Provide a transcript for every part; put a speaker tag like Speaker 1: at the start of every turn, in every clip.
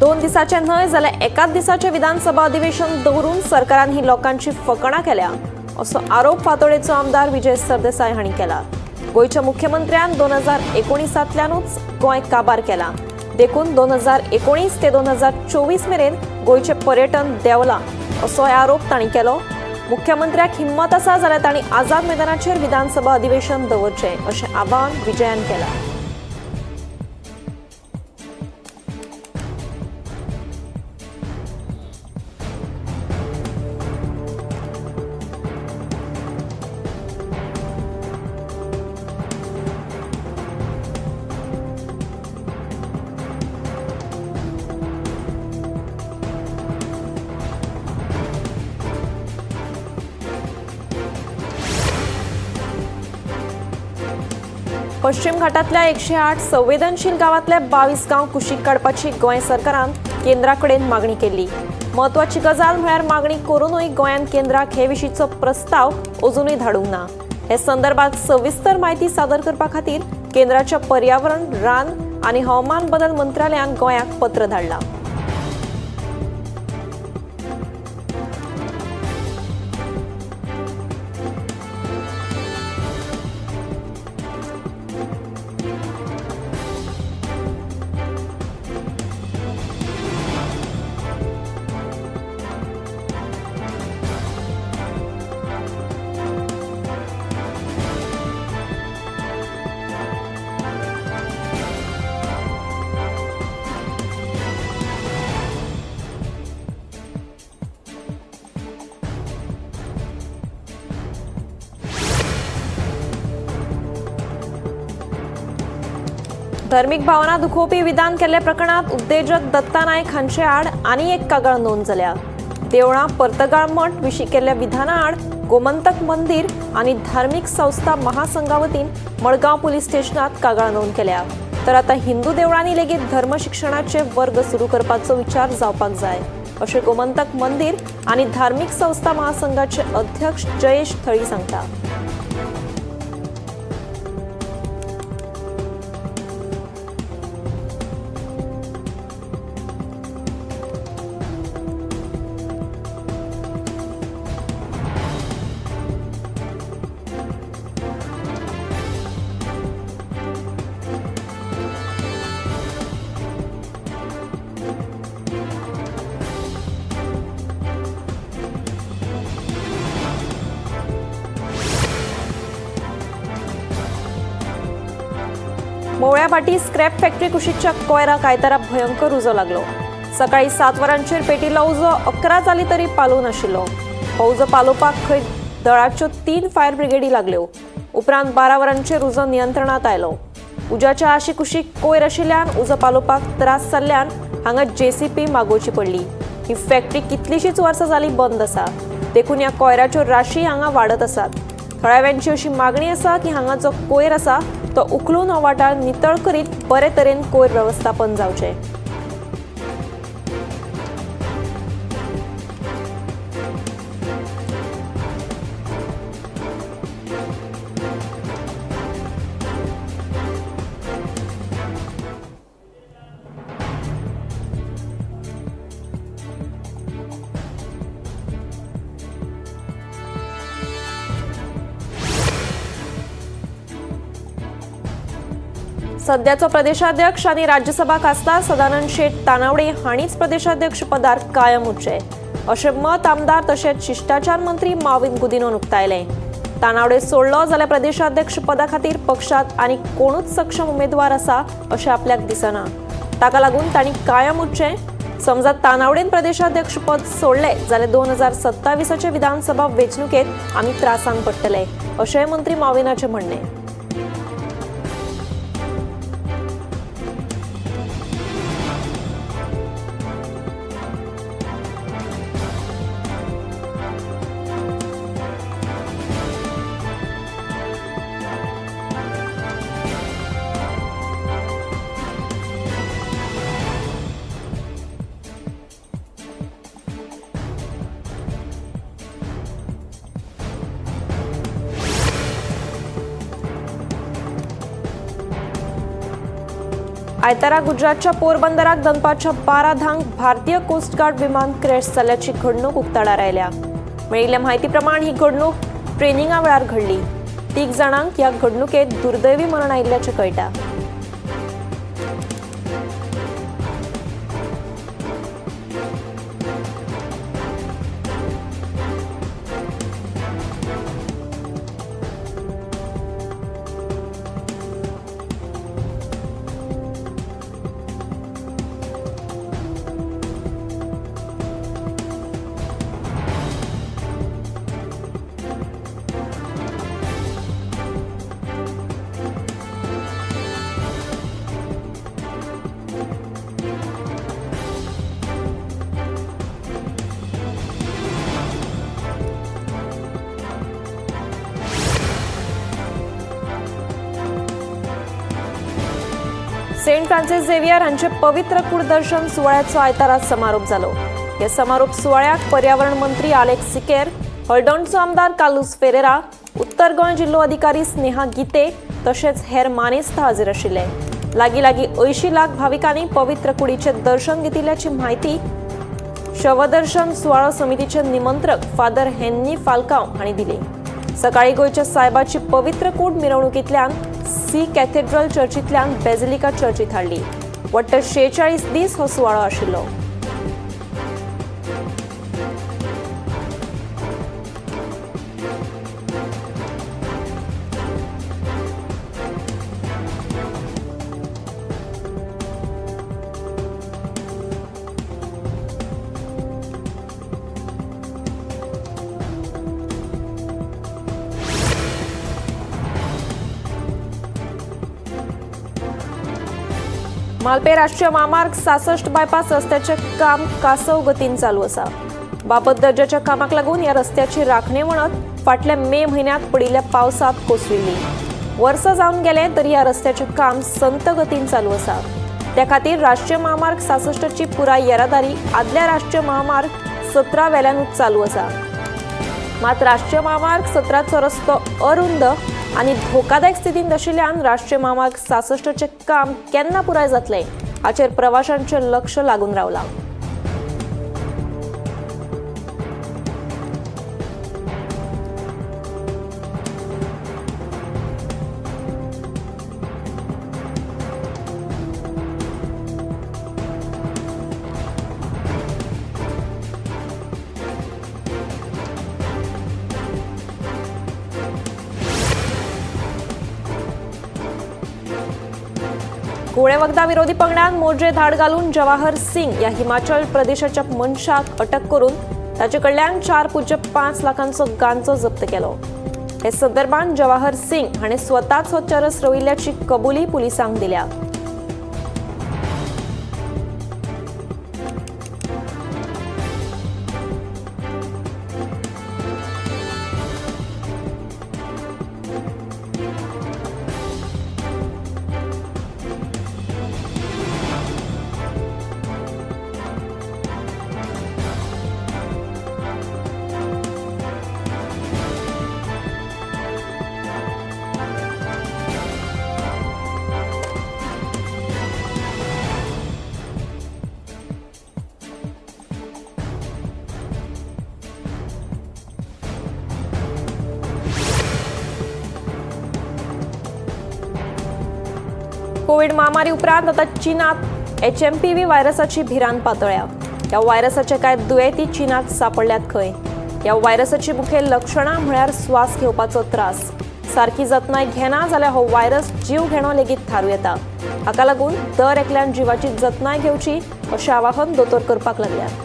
Speaker 1: 2 दिसाचें न्हय जाल्यार एकाच दिसाचें विधानसभा अधिवेशन दवरून सरकारान ही लोकांची फकाणां केल्या असो आरोप फातोडेचो आमदार विजय सरदेसाय हांणी केला. गोंयच्या मुख्यमंत्र्यान 2019तल्यानूच गोंय काबार केला, देखून 2019 ते 2024 मेरेन गोंयचें पर्यटन देंवलां असोय आरोप तांणी केलो. मुख्यमंत्र्याक हिम्मत आसा जाल्यार तांणी आझाद मैदानाचेर विधानसभा अधिवेशन दवरचें अशें आवाहन विजयान केलां. पश्चिम घाटातल्या 108 संवेदनशील गांवांतले 22 गांव कुशीक काडपाची गोंय सरकारान केंद्रा कडेन मागणी केल्ली. म्हत्वाची गजाल म्हळ्यार मागणी करूनय गोंयान केंद्राक हे विशींचो प्रस्ताव अजुनूय धाडूंक ना. हे संदर्भात सविस्तर म्हायती सादर करपा खातीर केंद्राच्या पर्यावरण, रान आनी हवामान बदल मंत्रालयान गोंयाक पत्र धाडलां. धर्मीक भावना दुखोवपी विधान केल्ल्या प्रकरणात उद्देजक दत्ता नायक हांचे आड आनी एक कागाळ नोंद जाल्या. देवळां पर्तगाळ मठ विशीं केल्ल्या विधाना आड गोमंतक मंदीर आनी धार्मीक संस्था महासंघा वतीन मडगांव पुलीस स्टेशनात कागाळ नोंद केल्या. तर आतां हिंदू देवळांनी लेगीत धर्म शिक्षणाचे वर्ग सुरू करपाचो विचार जावपाक जाय अशें गोमंतक मंदीर आनी धार्मीक संस्था महासंघाचे अध्यक्ष जयेश थळी सांगता. मोवळ्याभाटी स्क्रॅप फॅक्टरी कुशीच्या कोयराक आयतारा भयंकर उजो लागलो. सकाळी 7 वरांचेर पेटिल्लो उजो 11 जाली तरी पालोवं नाशिल्लो. हो उजो पालोवपाक खंय दळाच्यो 3 फायर ब्रिगेडी लागल्यो. उपरांत 12 वरांचेर उजो नियंत्रणात आयलो. उज्याच्या आशीकुशीक कोयर आशिल्ल्यान उजो पालोवपाक त्रास जाल्ल्यान हांगा जेसीपी मागोवची पडली. ही फॅक्टरी कितलीशीच वर्सां जाली बंद आसा, देखून ह्या कोयराच्यो राशी हांगा वाडत आसात. थळाव्यांची अशी मागणी आसा की हांगा जो कोयर आसा तो उखलून हो वाठार नितळ करीत बरे तरेन कोयर वेवस्थापन जावचें. सध्याचो प्रदेशाध्यक्ष आनी राज्यसभा खासदार सदानंद शेट तानावडे हांणीच प्रदेशाध्यक्ष पदार कायम उरचें अशें मत आमदार तशेंच शिश्टाचार मंत्री माविन गुदिनोन उक्तायलें. तानावडे सोडलो जाल्यार प्रदेशाध्यक्ष पदा खातीर पक्षांत आनी कोणूच सक्षम उमेदवार आसा अशें आपल्याक दिसना. ताका लागून तांणी कायम उरचें. समजा तानावडेन प्रदेशाध्यक्ष पद सोडलें जाल्यार 2027 विधानसभा वेंचणुकेंत आमी त्रासांत पडटले अशेंय मंत्री माविनाचें म्हणणें. आयतारा गुजरातच्या पोरबंदराक दनपारच्या 12:10 भारतीय कोस्टगार्ड विमान क्रॅश जाल्ल्याची घडणूक उक्ताडार आयल्या. मेळिल्ल्या म्हायती प्रमाण ही घडणूक ट्रेनिंगा वेळार घडली. 3 जाणांक ह्या घडणुकेत दुर्दैवी मरण आयिल्ल्याचें कळटा. सेंट फ्रान्सिस झेवियर हांचे पवित्र कूड दर्शन सुवाळ्याचो आयतारा समारोप जालो. ह्या समारोप सुवाळ्याक पर्यावरण मंत्री आलेक्स सिकेर, हळदोणचो आमदार कार्लुस फेरेरा, उत्तर गोंय जिल्लो अधिकारी स्नेहा गीते तशेंच हेर मानेस्त हाजीर आशिल्ले. लागीं लागीं 80 लाख भाविकांनी पवित्र कुडीचें दर्शन घेतिल्ल्याची म्हायती शवदर्शन सुवाळो समितीचे निमंत्रक फादर हेन्नी फाल्कांव हांणी दिली. सकाळी गोंयच्या सायबाची पवित्र कूड मिरवणुकींतल्यान सी कॅथेड्रल चर्चींतल्यान बेजिलिका चर्चीत हाडली. वट्ट 46 दीस हो सुवाळो आशिल्लो. मालपे राष्ट्रीय महामार्ग 66 बायपास रस्त्याचें काम कासव गतीन चालू आसा. बाबत दर्जाच्या कामाक लागून ह्या रस्त्याची राखणे वणत फाटल्या मे म्हयन्यांत पडिल्ल्या पावसांत कोसळिल्ली. वर्स जावन गेलें तरी ह्या रस्त्याचें काम संत गतीन चालू आसा. त्या खातीर राष्ट्रीय महामार्ग 66ची पुराय येरादारी आदल्या राष्ट्रीय महामार्ग 17 वेल्यानूच चालू आसा. मात राष्ट्रीय महामार्ग 17चो रस्तो अरुंद आनी धोकादायक स्थितींत आशिल्ल्यान राष्ट्रीय महामार्ग 66चें काम केन्ना पुराय जातलें हाचेर प्रवाशांचें लक्ष लागून रावलां. घुंवळे वखदां विरोधी पंगडान मोजे धाड घालून जवाहर सिंग ह्या हिमाचल प्रदेशाच्या मनशाक अटक करून ताचे कडल्यान 4.5 लाखांचो गांजो जप्त केलो. हे संदर्भात जवाहर सिंग हाणें स्वताच हो चरस रोयिल्ल्याची कबुली पुलिसांक दिल्या. कोविड महामारी उपरांत आतां चीनात HMPV व्हायरसाची भिरांत पातळ्या. ह्या व्हायरसाचे कांय दुयेंती चीनात सांपडल्यात खंय. ह्या व्हायरसाची मुखेल लक्षणां म्हळ्यार स्वास घेवपाचो त्रास. सारकी जतनाय घेना जाल्यार हो व्हायरस जीव घेणो लेगीत थारूं येता. हाका लागून दर एकल्यान जिवाची जतनाय घेवची अशें आवाहन दोतोर करपाक लागल्यात.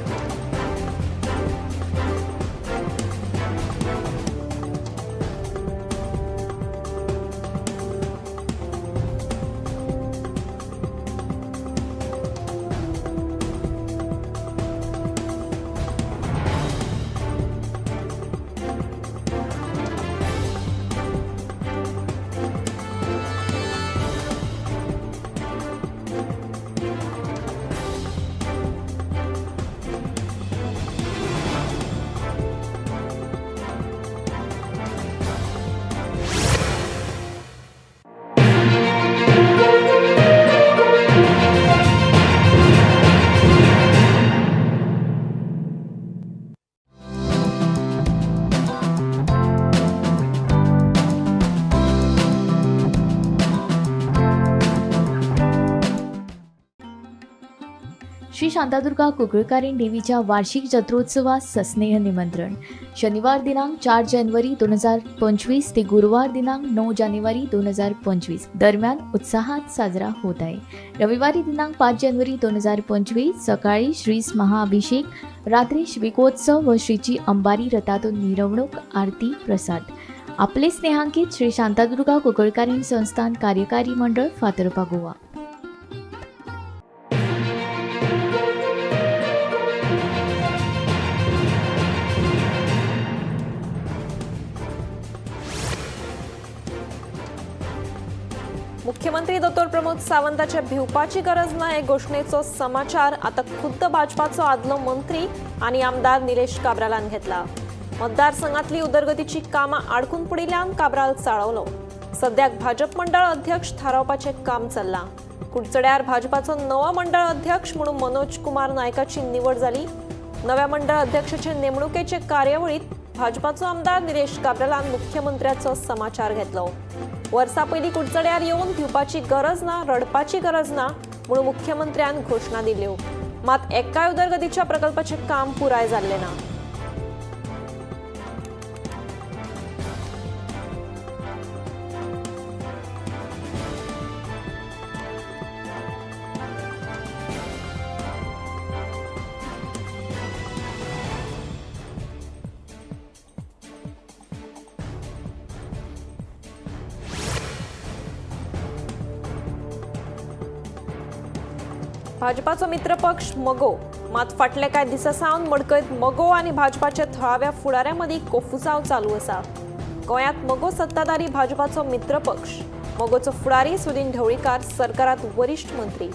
Speaker 2: श्री शांतादुर्गा कुंकळकारीण देवीच्या वार्षिक जत्रोत्सवास सस्नेह निमंत्रण. शनिवार दिनांक 4 जानेवारी 2025 ते गुरुवार दिनांक 9 जानेवारी 2025 दरम्यान उत्साहात साजरा होत आहे. रविवारी दिनांक 5 जानेवारी 2025 सकाळी श्री महाअभिषेक, रात्री श्रीकोत्सव व श्रीची अंबारी रथातून मिरवणूक, आरती, प्रसाद. आपले स्नेहांकित श्री शांतादुर्गा कुंकळकारीण संस्थान कार्यकारी मंडळ, फातर्पा, गोवा.
Speaker 1: मुख्यमंत्री दोतोर प्रमोद सावंताच्या भिवपाची गरज ना हे घोशणेचो समाचार आता खुद्द भाजपाचो आदलो मंत्री आनी आमदार निलेश काब्रालान घेतला. मतदारसंघातली उदरगतीची कामां आडकून पडिल्ल्यान काब्राल चाळवलो. सद्याक भाजप मंडळ अध्यक्ष थारावपाचें काम चल्लां. कुडचड्यार भाजपाचो नवो मंडळ अध्यक्ष म्हणून मनोज कुमार नायकाची निवड जाली. नव्या मंडळ अध्यक्षाचे नेमणुकेचे कार्यावळीत भाजपाचो आमदार निलेश काब्रालान मुख्यमंत्र्याचो समाचार घेतलो. वर्सा पयलीं कुडचड्यार येवन भिवपाची गरज ना, रडपाची गरज ना म्हणून मुख्यमंत्र्यान घोशणा दिल्यो. मात एकाय उदरगतीच्या प्रकल्पाचें काम पुराय जाल्लें ना. भाजपाचो मित्रपक्ष मगो मात फाटले कांय दिसां सावन मडकयत मगो आनी भाजपाच्या थळाव्या फुडाऱ्यां मदीं कोफुसांव चालू आसा. गोंयांत मगो सत्ताधारी भाजपाचो मित्रपक्ष. मगोचो फुडारी सुदिन ढवळीकार सरकारांत वरिश्ठ मंत्री.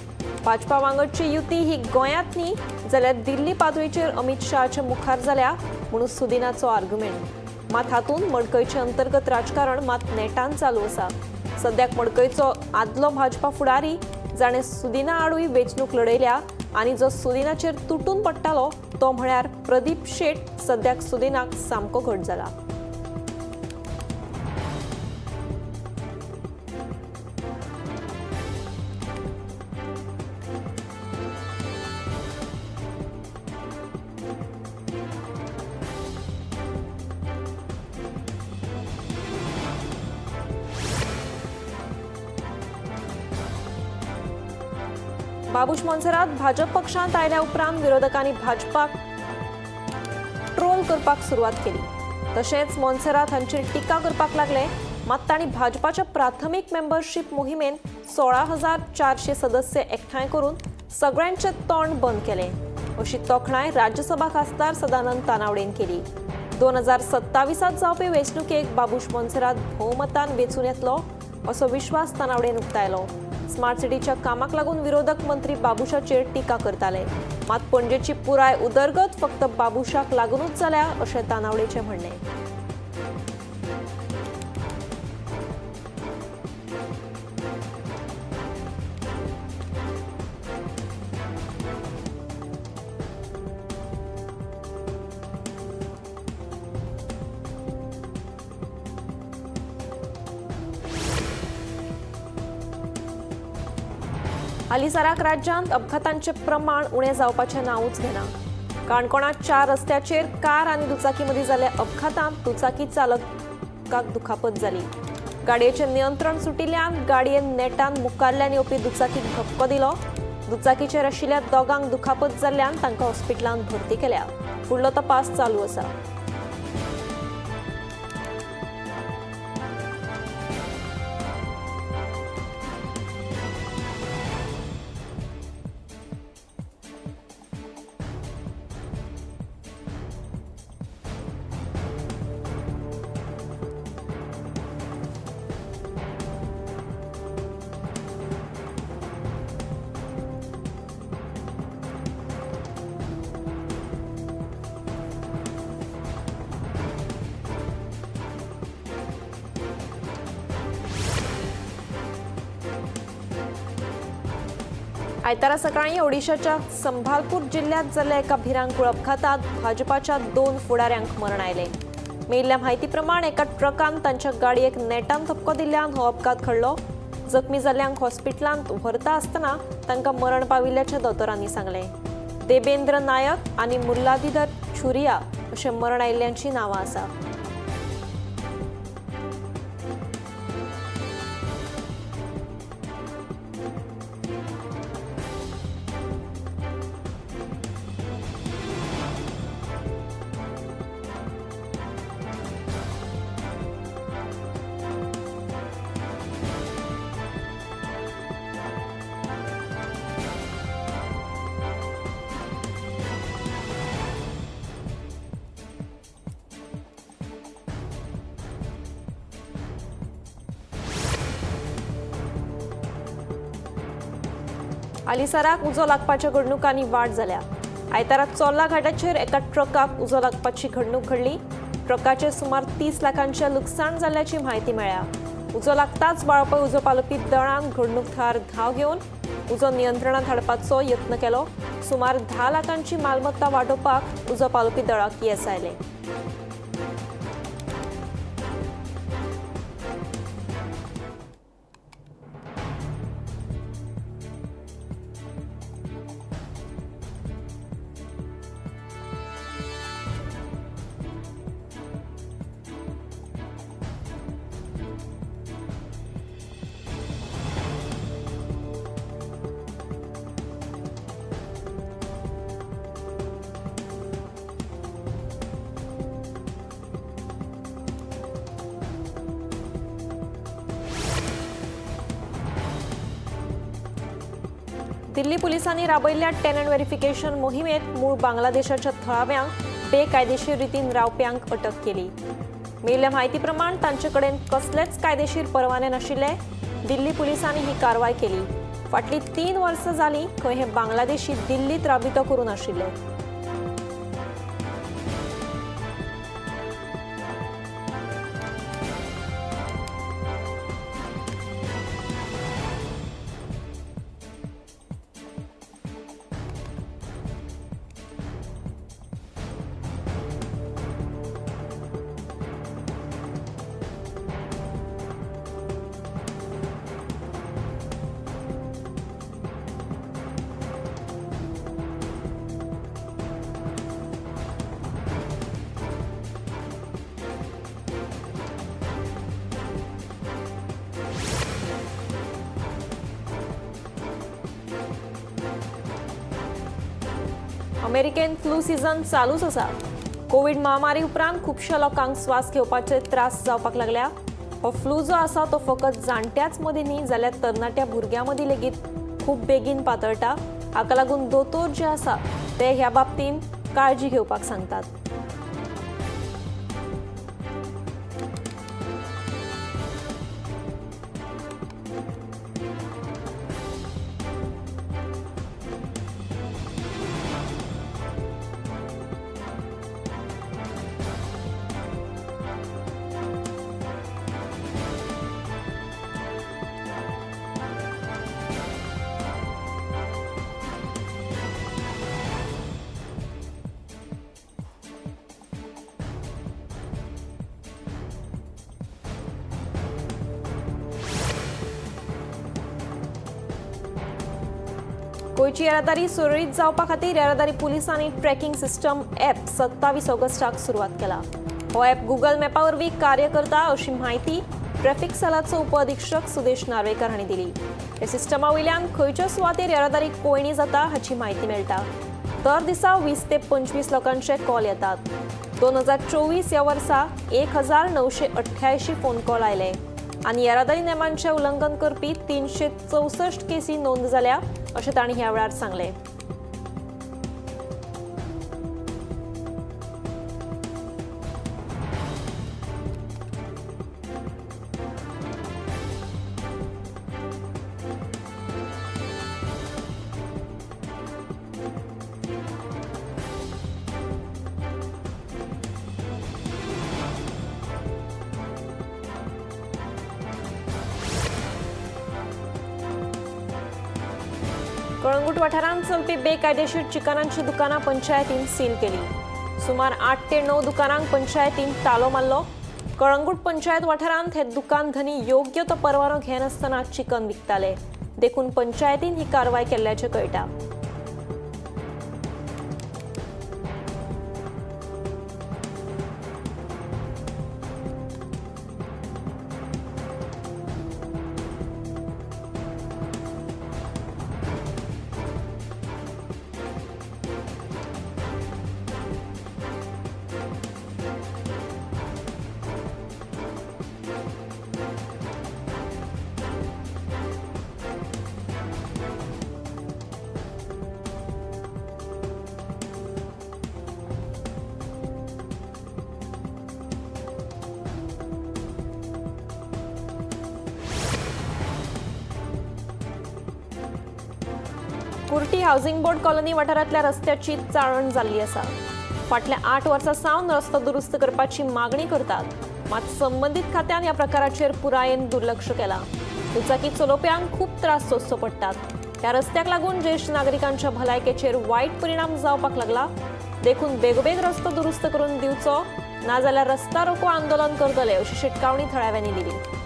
Speaker 1: भाजपा वांगडची युती ही गोंयांत न्ही जाल्यार दिल्ली पातळीचेर अमित शहाच्या मुखार जाल्या म्हणून सुदिनाचो आर्ग्युमेंट. मात हातूंत मडकयचें अंतर्गत राजकारण मात नेटान चालू आसा. सद्याक मडकयचो आदलो भाजपा फुडारी जाणें सुदिना आडूय वेंचणूक लढयल्या आनी जो सुदिनाचेर तुटून पडटालो तो म्हळ्यार प्रदीप शेट सद्याक सुदिनाक सामको घट जाला. बाबूश मोन्सेरात भाजप पक्षांत आयल्या उपरांत विरोधकांनी भाजपाक ट्रोल करपाक सुरवात केली. तशेंच मोन्सेरात हांचेर टिका करपाक लागले. मात तांणी भाजपाच्या प्राथमीक मेंबरशीप मोहिमेन 16,400 सदस्य एकठांय करून सगळ्यांचे तोंड बंद केलें अशी तोखणाय राज्यसभा खासदार सदानंद तानावडेन केली. 2027 जावपी वेंचणुकेक बाबूश मोन्सेरात भोवमतान वेंचून येतलो असो विश्वास तानावडेन उक्तायलो. स्मार्ट सिटीच्या कामाक लागून विरोधक मंत्री बाबूशाचेर टिका करताले. मात पणजेची पुराय उदरगत फक्त बाबूशाक लागूनच जाल्या अशें तानावडेचें म्हणणें. हालींसराक राज्यांत अपघातांचें प्रमाण उणें जावपाचें नांवूच घेना. काणकोणांत 4 रस्त्याचेर कार आनी दुचाकी मदीं जाल्ल्या अपघातांत दुचाकी चालकाक दुखापत जाली. गाडयेचें नियंत्रण सुटिल्ल्यान गाडयेन नेटान मुखारल्यान येवपी दुचाकीक धपको दिलो. दुचाकीचेर आशिल्ल्या दोगांक दुखापत जाल्ल्यान तांकां हॉस्पिटलांत भरती केल्या. फुडलो तपास चालू आसा. आयतारा सकाळी ओडिशाच्या संभालपूर जिल्ह्यात जाल्ल्या एका भिरांकूळ अपघातात भाजपाच्या 2 फुडाऱ्यांक मरण आयलें. मेळिल्ल्या म्हायती प्रमाण एका ट्रकान तांच्या गाडयेक नेटान धपको दिल्ल्यान हो अपघात घडलो. जखमी जाल्ल्यांक हॉस्पिटलांत व्हरता आसतना तांकां मरण पाविल्ल्याचें दोतोरांनी सांगलें. देबेंद्र नायक आनी मुल्लादिदर छुरिया अशें मरण आयिल्ल्यांची नांवां आसा. हालींसराक उजो लागपाच्या घडणुकांनी वाड जाल्या. आयतारा चोर्ला घाटाचेर एका ट्रकाक उजो लागपाची घडणूक घडली. ट्रकाचे सुमार 30 लाखांचें लुकसाण जाल्ल्याची म्हायती मेळ्ळ्या. उजो लागताच वाळपय उजो पालोवपी दळान घडणूक थळार धांव घेवन उजो नियंत्रणांत हाडपाचो यत्न केलो. सुमार 10 लाखांची मालमत्ता वाटोवपाक उजो पालोवपी दळाक येस आयलें. दिल्ली पुलिसांनी राबयल्ल्या टेनंट व्हेरिफिकेशन मोहिमेत मूळ बांगलादेशाच्या थळाव्यांक बेकायदेशीर रितीन रावप्यांक अटक केली. मेळिल्ल्या म्हायती प्रमाण तांचे कडेन कसलेच कायदेशीर परवाने नाशिल्ले. दिल्ली पुलिसांनी ही कारवाय केली. फाटलीं 3 वर्सां जालीं खंय हे बांगलादेशी दिल्लीत राबितो करून आशिल्ले. अमेरिकेन फ्लू सीझन चालूच आसा. कोवीड महामारी उपरांत खुबश्या लोकांक श्वास घेवपाचे त्रास जावपाक लागल्या. हो फ्लू जो आसा तो फकत जाणट्याच मदीं न्ही जाल्यार तरणाट्या भुरग्यां मदीं लेगीत खूब बेगीन पातळटा. हाका लागून दोतोर जे आसा ते ह्या बाबतींत काळजी घेवपाक सांगतात. गोंयची येरादारी सुरळीत जावपा खातीर येरादारी पुलिसांनी ट्रॅकिंग सिस्टम ॲप 27 ऑगस्टाक सुरवात केला. हो ॲप गुगल मॅपा वरवीं कार्य करता अशी म्हायती ट्रॅफिक सेलाचो उपअधिक्षक सुदेश नार्वेकर हांणी दिली. ह्या सिस्टमा वयल्यान खंयच्या सुवातेर येरादारी कोयणी जाता हाची म्हायती मेळटा. दर दिसा 20 ते 25 लोकांचे कॉल येतात. 2024 ह्या वर्सा 1988 फोन कॉल आयले आनी येरादारी नेमांचें उल्लंघन करपी 364 केसी नोंद जाल्या अशें तांणी ह्या वेळार सांगलें. कळंगूट वाठारांत चलपी बेकायदेशीर चिकनांची दुकानां पंचायतीन सील केली. सुमार 8 ते 9 दुकानांक पंचायतीन तालो मारलो. कळंगूट पंचायत वाठारांत हे दुकान धनी योग्य तो परवानो घेनासतना चिकन विकताले, देखून पंचायतीन ही कारवाय केल्ल्याचें कळटा। कुर्टी हावसिंग बोर्ड कॉलनी वाठारांतल्या रस्त्याची चाळण जाल्ली आसा। फाटल्या 8 वर्सां सावन रस्तो दुरुस्त करपाची मागणी करतात, मात संबंदीत खात्यान ह्या प्रकाराचेर पुरायेन दुर्लक्ष केलां। दुचाकी चलोवप्यांक खूब त्रास सोंसचो पडटात। ह्या रस्त्याक लागून ज्येश्ठ नागरिकांच्या भलायकेचेर वायट परिणाम जावपाक लागला, देखून बेगोबेग रस्तो दुरुस्त करून दिवचो, नाजाल्यार रस्ता रोको आंदोलन करतले अशी शिटकावणी थळाव्यांनी दिली।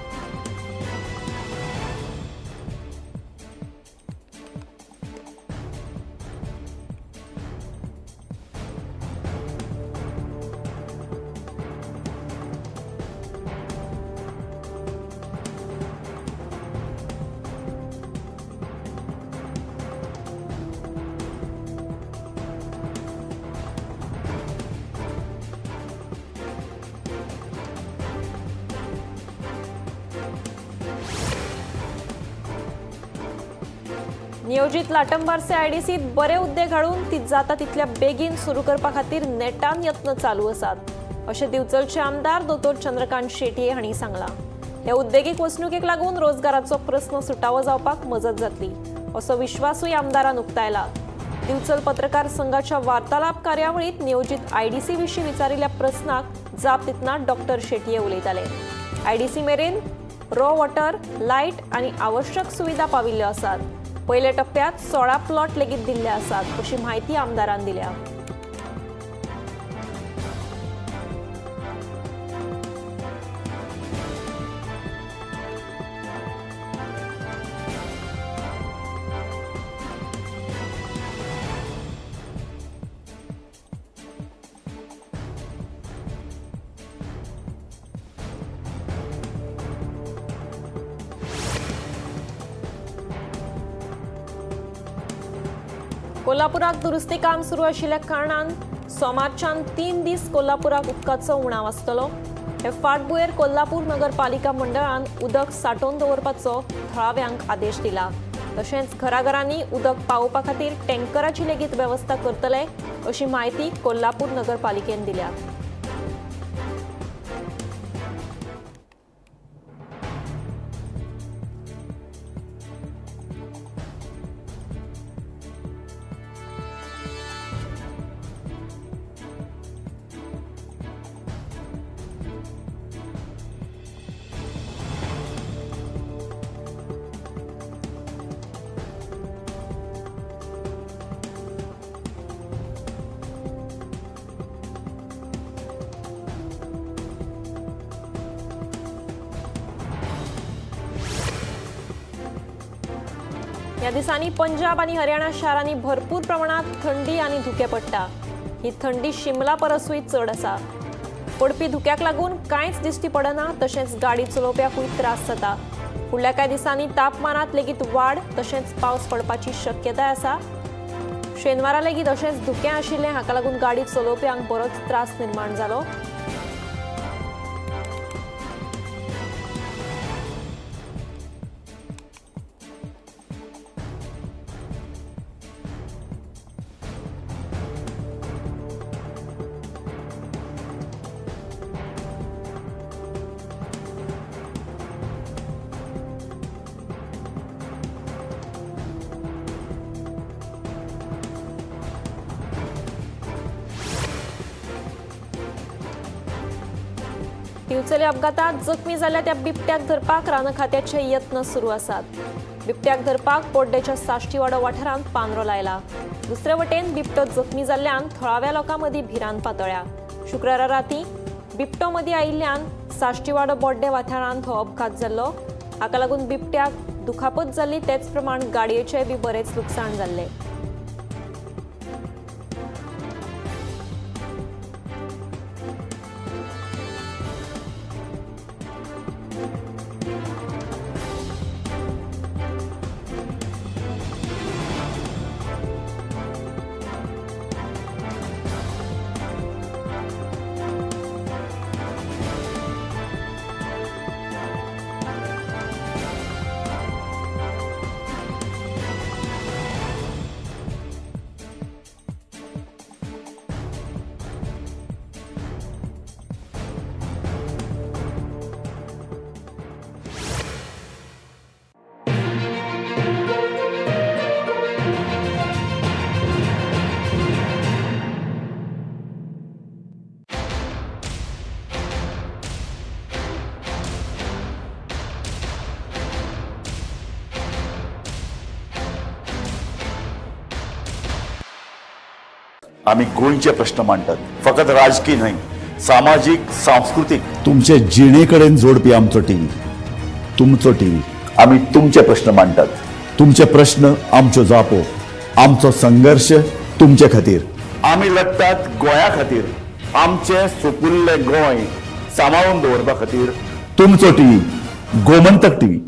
Speaker 1: नियोजित लाटंबारसे आयडीसीत बरे उद्देग हाडून ती जाता तितल्या बेगीन सुरू करपा खातीर नेटान यत्न चालू आसात, अशें दिवचलचे आमदार दोतोर चंद्रकांत शेटये हांणी सांगलां। हे उद्देगीक वसणुकेक लागून रोजगाराचो प्रस्न सुटावो जावपाक मजत जातली असो विश्वासूय आमदारान उक्तायला। दिवचल पत्रकार संघाच्या वार्तालाप कार्यावळीत नियोजित आयडीसी विशीं विचारिल्ल्या प्रस्नाक जाप दितना डॉक्टर शेटये उलयताले। आयडीसी मेरेन रॉ वॉटर, लायट आनी आवश्यक सुविधा पाविल्ल्यो आसात। पयल्या टप्प्यात 16 प्लॉट लेगीत दिल्ले आसात अशी म्हायती आमदारान दिल्या। कोल्हापुराक दुरुस्ती काम सुरू आशिल्ल्या कारणान सोमारच्यान 3 दीस कोल्हापुराक उदकाचो उणाव आसतलो। हे फाटभुंयेर कोल्हापूर नगरपालिका मंडळान उदक सांठोवन दवरपाचो थळाव्यांक आदेश दिला। तशेंच घराघरांनी उदक पावोवपा खातीर टँकराची लेगीत वेवस्था करतले अशी म्हायती कोल्हापूर नगरपालिकेन दिल्या। ह्या दिसांनी पंजाब आनी हरियाणा शारांनी भरपूर प्रमाणात थंडी आनी धुकें पडटा। ही थंडी शिमला परसूय चड आसा। पडपी धुक्याक लागून कांयच दिश्टी पडना, तशेंच गाडी चलोवप्याकूय त्रास जाता। फुडल्या कांय दिसांनी तापमानांत लेगीत वाड तशेंच पावस पडपाची शक्यताय आसा। शेनवारा लेगीत अशेंच धुकें आशिल्लें, हाका लागून गाडी चलोवप्यांक बरोच त्रास निर्माण जालो। दिवचले अपघातात जखमी जाल्ल्या त्या बिबट्याक धरपाक रान खात्याचे यत्न सुरू आसात। बिबट्याक धरपाक बोड्डेच्या साश्टीवाडो वाठारांत पांदरो लायला। दुसरे वटेन बिबटो जखमी जाल्ल्यान थळाव्या लोकां मदीं भिरांत पातळ्या। शुक्रारा राती बिबटो मदीं आयिल्ल्यान साश्टीवाडो बोड्डे वाठारांत हो अपघात जाल्लो. हाका लागून बिबट्याक दुखापत जाल्ली, तेच प्रमाण गाडयेचें बी बरेंच लुकसाण जाल्लें.
Speaker 3: आम्ही गोंयचे प्रश्न मांडटात, फकत राजकी न्हय, सामाजीक, सांस्कृतीक, तुमचे जिणे कडेन जोडपी आमचो टीव्ही, तुमचो टीव्ही. आम्ही तुमचे प्रश्न मांडटात, तुमचे प्रश्न आमच्यो जापो, आमचो संघर्श तुमचे खातीर. आमी लडटात गोंया खातीर, आमचें सुपुल्लें गोंय सांबाळून दवरपा खातीर. तुमचो टीव्ही, गोमंतक टीव्ही.